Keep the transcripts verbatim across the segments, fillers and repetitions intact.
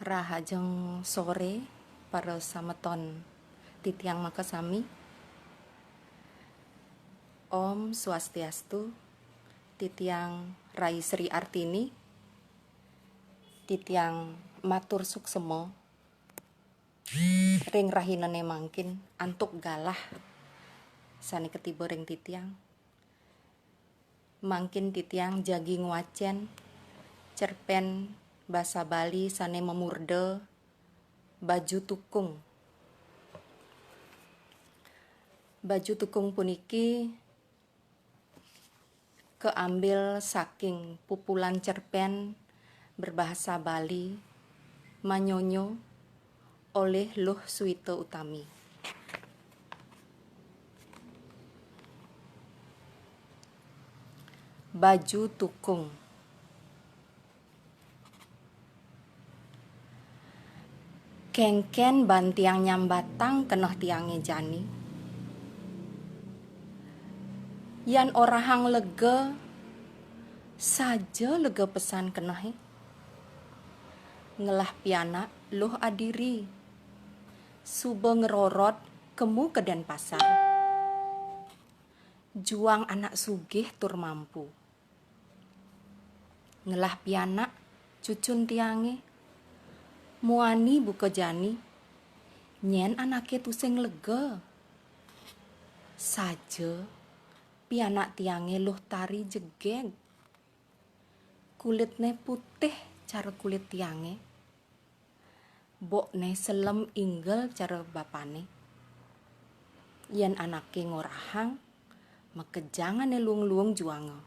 Rahajeng sore, para sameton titiang makasami. Om Swastiastu, titiang Rai Sri Artini, titiang matur suksema ring rahinane mangkin antuk galah sane katiba ring titiang. Mangkin titiang jagi ngwacen cerpen basa Bali sane mamurda Baju Tukung. Baju Tukung puniki kaambil saking pupulan cerpen berbahasa Bali Manyonyo oleh Luh Suwita Utami. Baju Tukung. Kenken ban tiang nyambatang keneh tiange jani. Yan orahang lega, saja lega pesan kenehe. Ngelah pianak luh adiri. Suba ngrorot kemu ke Denpasar. Juang anak sugih tur mampu. Ngelah pianak cucun tiange. Muani buka jani. Nyen anake tusing lega. Saja pianak tiange luh tari jegeg. Kulitne putih cara kulit tiange. Bokne selem inggel cara bapane. Yen anake ngorahang, makejang ane luung-luung juanga.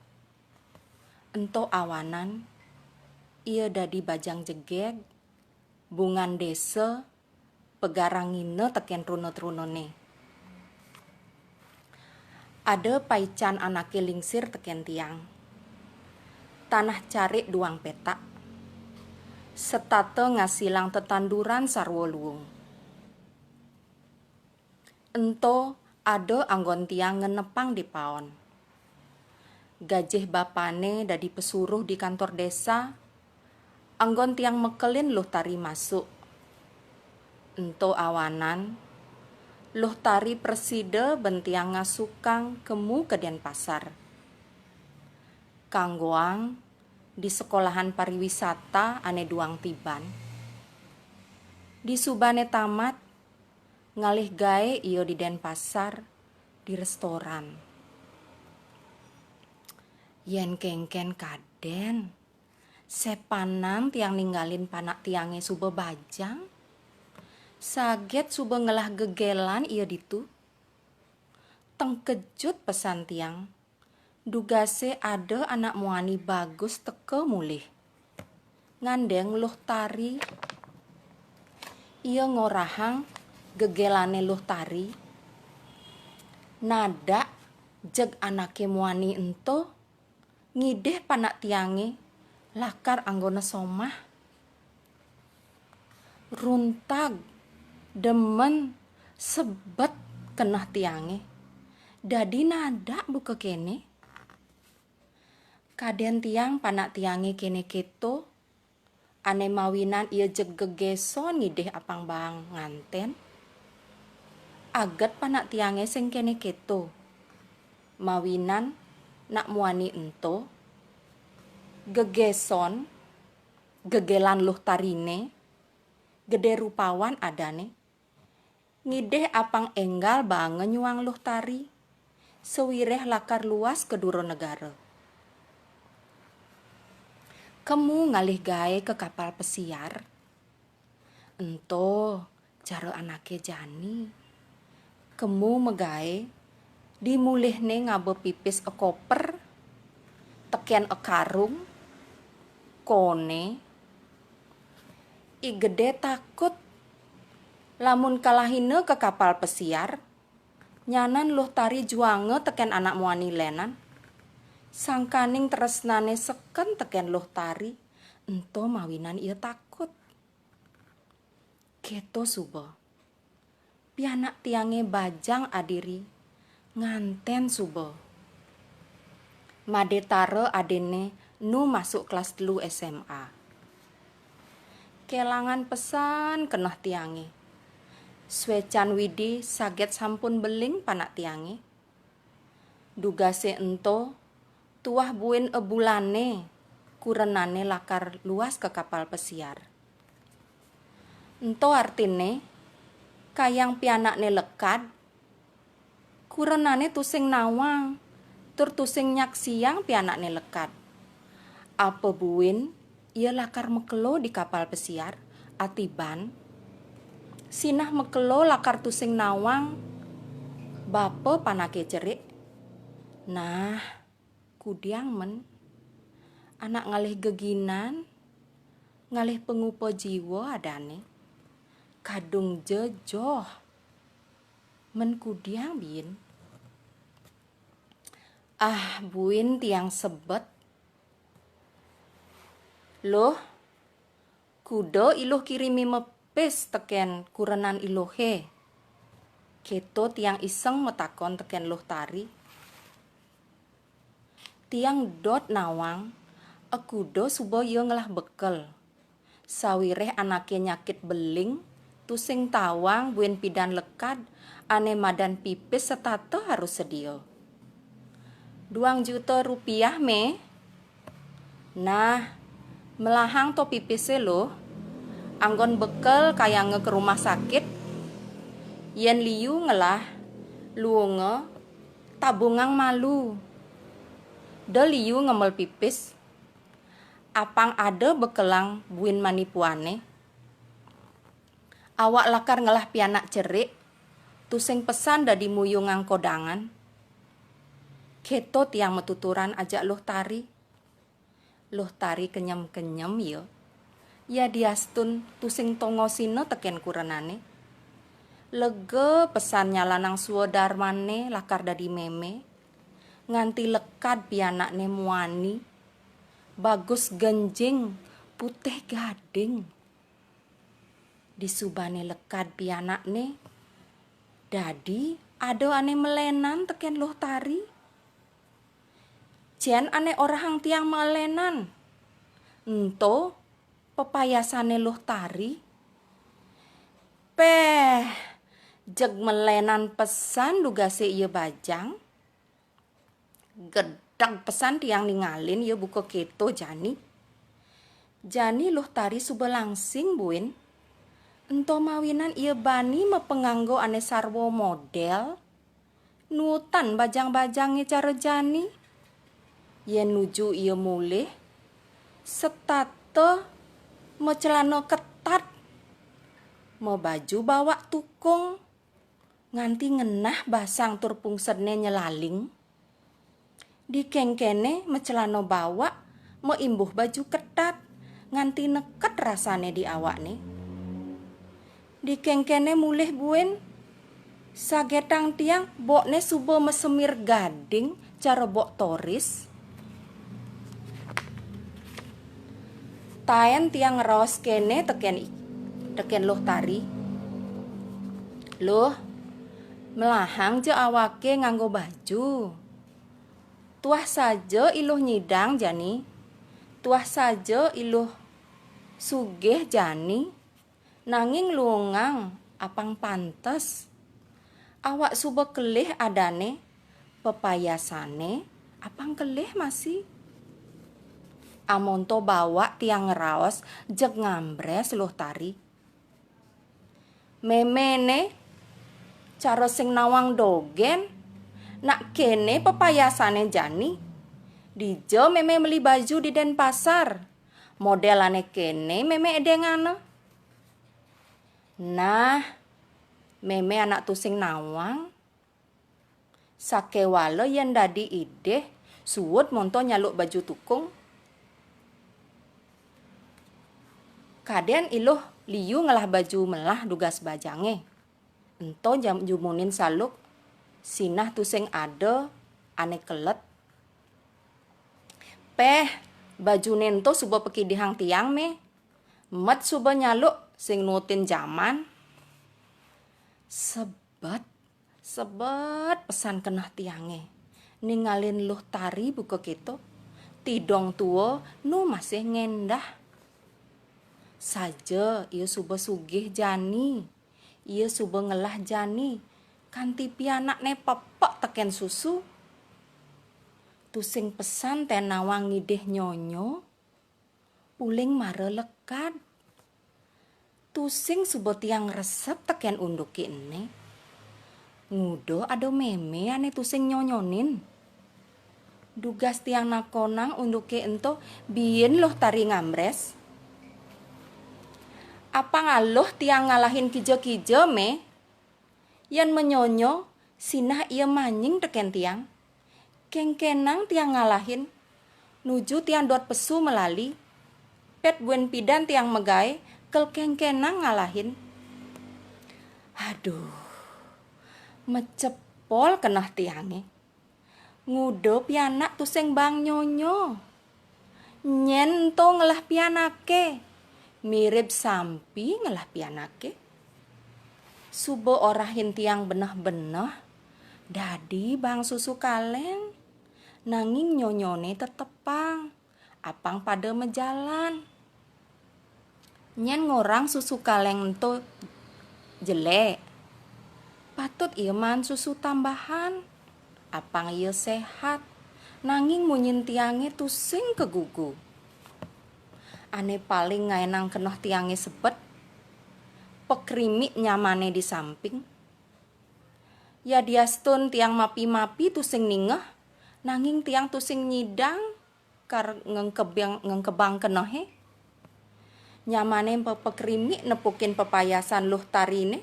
Ento awanan, ia dadi bajang jegeg, bungan desa, pegarangina teken truna-trunane. Ada paican anake lingsir teken tiang. Tanah carik duang petak. Setata ngasilang tetanduran sarwa luung. Ento ada anggon tiang ngenepang di paon. Gajih bapane dadi pesuruh di kantor desa, anggon tiang mekelin luh tari masuk. Ento awanan, luh tari prasida ben tiang ngasukang kemu ke Denpasar. Kanggoang di sekolahan pariwisata ane duang tiban. Di subane tamat, ngalih gae ia di Denpasar, di restoran. Yen kenken kaden, sepanan tiang ninggalin panak tiange suba bajang. Saget suba ngelah gegelan ia ditu. Tengkejut pesan tiang. Dugase ada anak muani bagus teka mulih. Ngandeng luh tari. Ia ngorahang gegelane luh tari. Nadak jeg anake muani ento ngidih panak tiange lakar anggona somah. Runtag, demen, sebet keneh tiange. Dadi nadak buka kene. Kaden tiang panak tiange kene keto, ane mawinan ia jeg gegeson ngidih apang baang nganten. Aget panak tiange sing kene keto. Mawinan nak muani ento, gegeson, gegelan luh tarine, gede rupawan adane, ngidih apang enggal baanga nyuang luh tari, sawireh lakar luas ka dura negara. Kemu ngalih gae ka kapal pesiar. Ento cara anake jani. Kemu magae, dimulihne ngaba pipis a koper, teken a karung, kone, I Gede takut. Lamun kalahina ka kapal pesiar, nyanan luh tari juanga teken anak muani lenan. Sangkaning tresnane seken teken luh tari, ento mawinan ia takut. Keto suba. Pianak tiange bajang adiri, nganten suba. Madetara adinne nu masuk kelas telu S M A. Kelangan pesan keneh tiange. Swecan Widi saget sampun beling panak tiange. Dugase ento, tuah buin ebulane, kurenane lakar luas ke kapal pesiar. Ento artine, kayang pianakne lekad, kurenane tusing nawang, tur tusing nyaksiang pianakne lekad. Apa buin ia lakar makelo di kapal pesiar, atiban sinah makelo lakar tusing nawang bapa panake cerik. Nah, kudiang men, anak ngalih geginan, ngalih pangupa jiwa adane. Kadung jejoh. Men kudiang bin. Ah, buin tiang sebet. Luh, kuda Iluh kirimi mepis teken kurenan Iluhe? Keto tiang iseng matakon teken Luh Tari. Tiang dot nawang, akuda suba ia ngelah bekel. Sawireh anake nyakit beling, tusing tawang buin pidan lekad, ane madan pipis setata harus sedia. "Duang juta rupiah, Me." "Nah, melahang to pipise, Luh. Anggon bekel kayanga ke rumah sakit. Yen liu ngelah, luunga, tabungang malu. Da liu ngemel pipis. Apang ada bekelang buin manipuane. Awak lakar ngelah pianak cerik, tusing pesan dadi muyungang kodangan." Keto tiang matuturan ajak Luh Tari. Luh Tari kenyem-kenyem ia. Yadiastun tusing tongosina teken kurenane. Lega pesan nyalanang swadarmane lakar dadi meme. Nganti lekad pianakne muani. Bagus genjing, putih gading. Disubane lekad pianakne, dadi ada ane melenan teken Luh Tari. "Jen ane orahang tiang melenan. Ento pepayasane Luh Tari." Peh, jeg melenan pesan dugase ia bajang. Gedeg pesan tiang ningalin ia buka keto jani. Jani Luh Tari suba langsing buin. Ento mawinan ia bani mapanganggo ane sarwa model. Nutan bajang-bajange cara jani. Yen nuju ia mulih, setata macelana ketat, mabaju bawak tukung, nganti ngenah basang tur pungsedne nyelaling. Dikengkene macelana bawak, maimbuh baju ketat, nganti neket rasane di awakne. Dikengkene mulih buin, sagetang tiang bokne suba masemir gading cara bok toris. Taen tiang ngraos kene teken i-, teken Luh Tari. "Luh, melahang ja awake nganggo baju. Tuah saja Iluh nyidang jani. Tuah saja Iluh sugih jani. Nanging luungang apang pantes. Awak suba kelih adane, pepayasane apang kelih masi." Amonto bawak tiang ngraos, jeg ngambres Luh Tari. "Memene cara sing nawang dogen, nak kene pepayasane jani. Dija meme meli baju di Denpasar? Model ane kene meme edengana." "Nah, meme anak tusing nawang. Sakewala yen dadi idih, suud monto nyaluk baju tukung." Kaden Iluh liu ngelah baju melah dugas bajange. Ento jam-, jumunin saluk, sinah tusing ada ane kelet. "Peh, bajune ento suba pakidihang tiang, Me. Met suba nyaluk sing nutin jaman." Sebet, sebet pesan keneh tiange. Ningalin Luh Tari buka keto. Tidong tua nu masih ngendah. saja ia suba sugih jani, ia suba ngelah jani, kanti pianakne pepek teken susu. Tusing pesan te nawang ngidih nyonyo, uling mara lekad. Tusing suba tiang ngresep teken unduke ene. Nguda ada meme ane tusing nyonyonin. Dugas tiang nakonang unduke ento, biin Luh Tari ngambres. Apang aluh tiang ngalahin kija-kija, Me? Yan manyonyo, sinah ia manying teken tiang. Kengkenang tiang ngalahin. Nuju tiang dot pesu melali. Pet buin pidan tiang megai, kel kengkenang ngalahin. Aduh, mecepol keneh tiange. Nguda pianak tusing bang nyonyo. Nyen ento ngelah pianake, mirib sampi ngelah pianake. Suba orahin tiang beneh-beneh, dadi bang susu kaleng, nanging nyonyone tetepang, apang pada majalan. Nyen ngorang susu kaleng ento jelek, patut ia maan susu tambahan, apang ia sehat, nanging munyin tiange tusing kagugu. Ane paling ngaenang keneh tiange sebet, pakrimik nyamane di samping. Yadiastun tiang mapi-mapi tusing ningeh, nanging tiang tusing nyidang kar ngengkebang, ngengkebang kenehe. Nyamane pe-, pakrimik nepukin pepayasan Luh Tarine.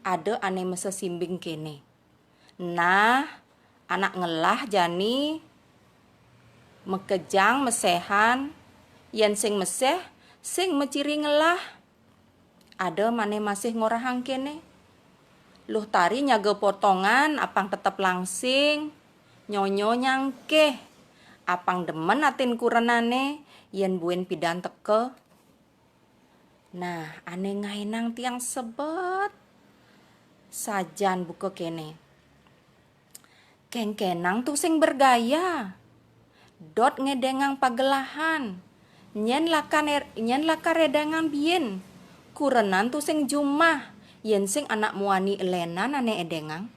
Ada ane masesimbing kene. Nah, anak ngelah jani, makejang mesehan, yen sing meseh, sing maciri ngelah. Ada mane masih ngorahang kene. Luh Tari nyaga potongan apang tetep langsing, nyonyo nyangkeh, apang demen atin kurenane yen buin pidan teka. Nah, ane ngaenang tiang sebet sajan buka kene. Kengkenang tusing bergaya. Dot ngedengang pagelahan. Nyen lakar er-, nyen lakar edengang biin. Kurenan tusing jumah. Yen sing anak muani elenan ane edengang.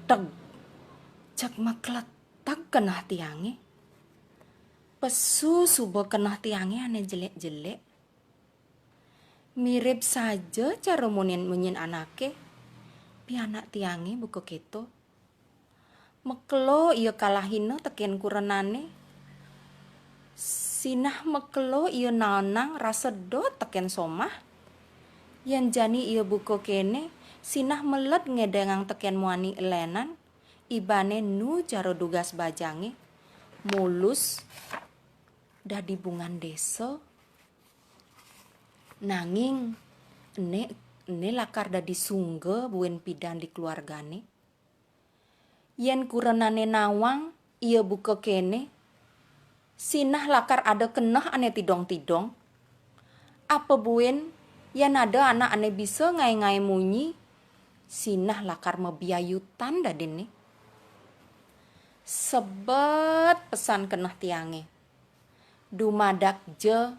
Teg. Cek makletek keneh tiange. Pesu suba keneh tiange ane jelek-jelek. Mirib saja cara munyin, munyin anake, pianak tiange buka keto. Mekelo ia kalahina teken kurenane. Sinah mekelo ia naenang rasa dot teken somah. Yen jani ia buka kene, sinah meled ngedengang teken muani elenan, ibane nu cara dugas bajange, mulus dadi bungan desa. Nanging ene, ene lakar dadi sungga buin pidan di keluargane. Yen kurenane nawang, ia buka kene, sinah lakar ada keneh ane tidong-tidong. Apa buin, yen ada anak ane bisa ngae-ngae munyi, sinah lakar mabiayutan dadinne. Sebet pesan keneh tiange. Dumadak ja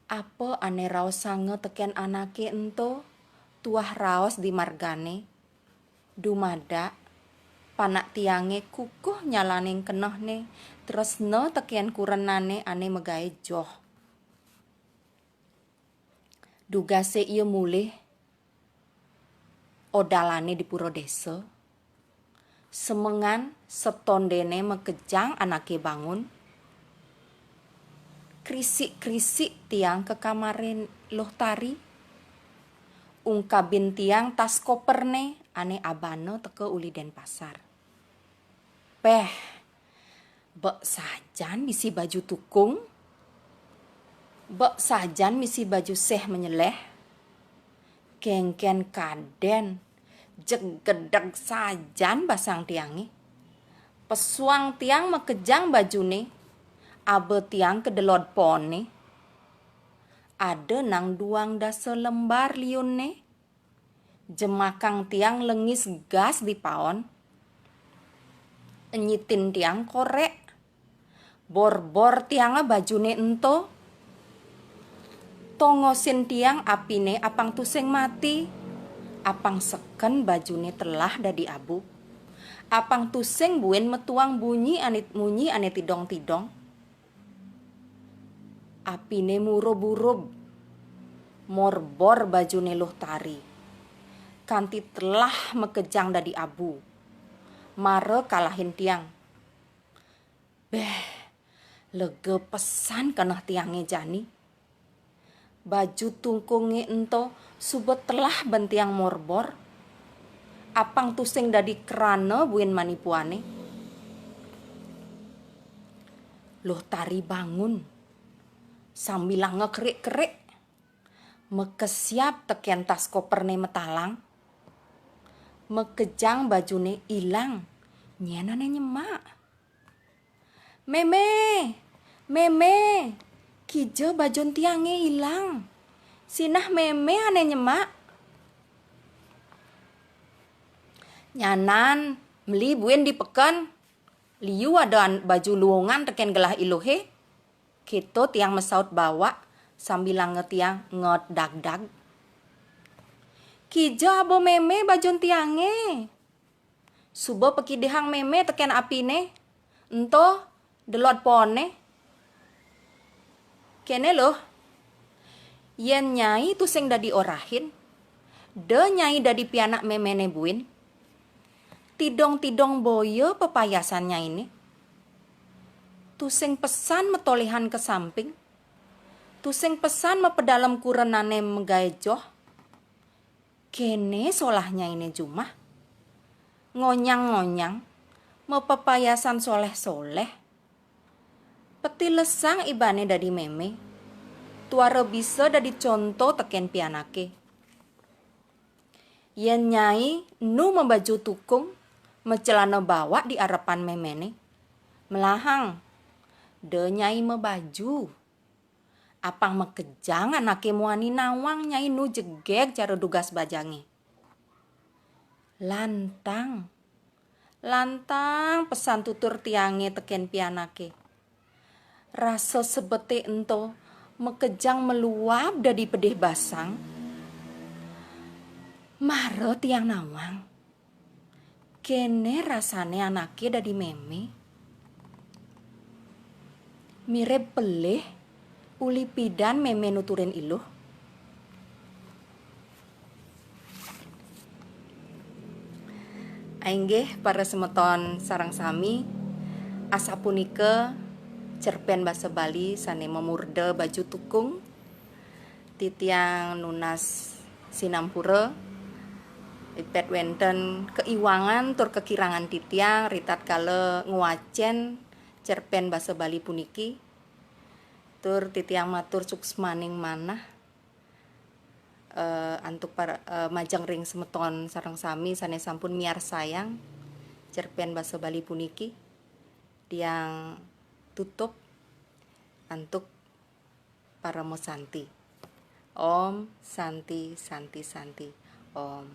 apa ane raosanga teken anake ento, tuah raos di margane. Dumadak panak tiange kukuh nyalaning kenehne, tresna teken kurenane ane magae joh. Dugase ia mulih odalane di pura desa. Semengan setondene makejang anake bangun. Krisik-krisik tiang ka kamare Luh Tari. Ungkabin tiang tas koperne ane abana teka uli Denpasar. Peh, bek sajan misi baju tukung. Bek sajan misi baju seh menyeleh. Kengken kaden, jegedeg sajan basang tiange. Pesuang tiang makejang bajune, aba tiang kedelod pone. Ada nang duang dasa lembar liunne. Jemakang tiang lengis gas di paon. Nyitin tiang korek. Bor-bor tianga bajune ento. Tongosin tiang apine apang tusing mati, apang seken bajune telah dadi abu, apang tusing buin metuang bunyi ane, munyi ane tidong-tidong. Apine murub-urub, morbor bajune Luh Tari, kanti telah makejang dadi abu. Mara kalahin tiang. Beh, lega pesan keneh tiange jani. Baju tungkunge ento suba telah bentiang morbor, apang tusing dadi krana buin manipuane. Luh Tari bangun, sambilanga kerik-kerik, makesiab teken tas koperne matalang, makejang bajune ilang, nyen ane nyemak. "Meme, Meme, kija bajun tiange ilang. Sinah Meme ane nyemak." "Nyanan, meli buin di peken. Liu ada an-, baju luungan teken gelah Iluhe." Keto tiang masaut bawak sambilanga tiang nget dagdag. "Kija aba Meme bajun tiange? Suba pakidihang Meme teken apine. Ento, delod pone." "Kene Luh, yen nyai tusing dadi orahin, da nyai dadi pianak Memene buin. Tidong-tidong boya pepayasan nyaine. Tusing pesan matolihan ka samping. Tusing pesan mapedalem kurenane magae joh. Kene solah nyaine jumah. Ngonyang-ngonyang, mapepayasan soleh-soleh. Peti lesang ibane dadi Meme. Tuara bisa dadi conto teken pianake. Yen nyai enu mabaju tukung, macelana bawak di arepan Memene, melahang, da nyai mabaju. Apang makejang anake muani nawang nyai nu jegeg cara dugas bajange." Lantang, lantang pesan tutur tiange teken pianake. Rasa sebete ento makejang maluap dadi pedih basang. Mara tiang nawang. Kene rasane anake dadi Meme. Mirib pelih uli pidan Meme nuturin Iluh. Inggih para semeton sareng sami, asapunika cerpen basa Bali sane mamurda Baju Tukung. Titiang nunas sinampura, ipet wenten kaiwangan tur kakirangan titiang ritatkala ngwacen cerpen basa Bali puniki. Tur titiang matur suksmaning manah, eh, antuk para, eh, majeng ring semeton sareng sami sane sampun miarsayang cerpen basa Bali puniki. Tiang tutup antuk parama santi. Om Santi, Santi, Santi. Om.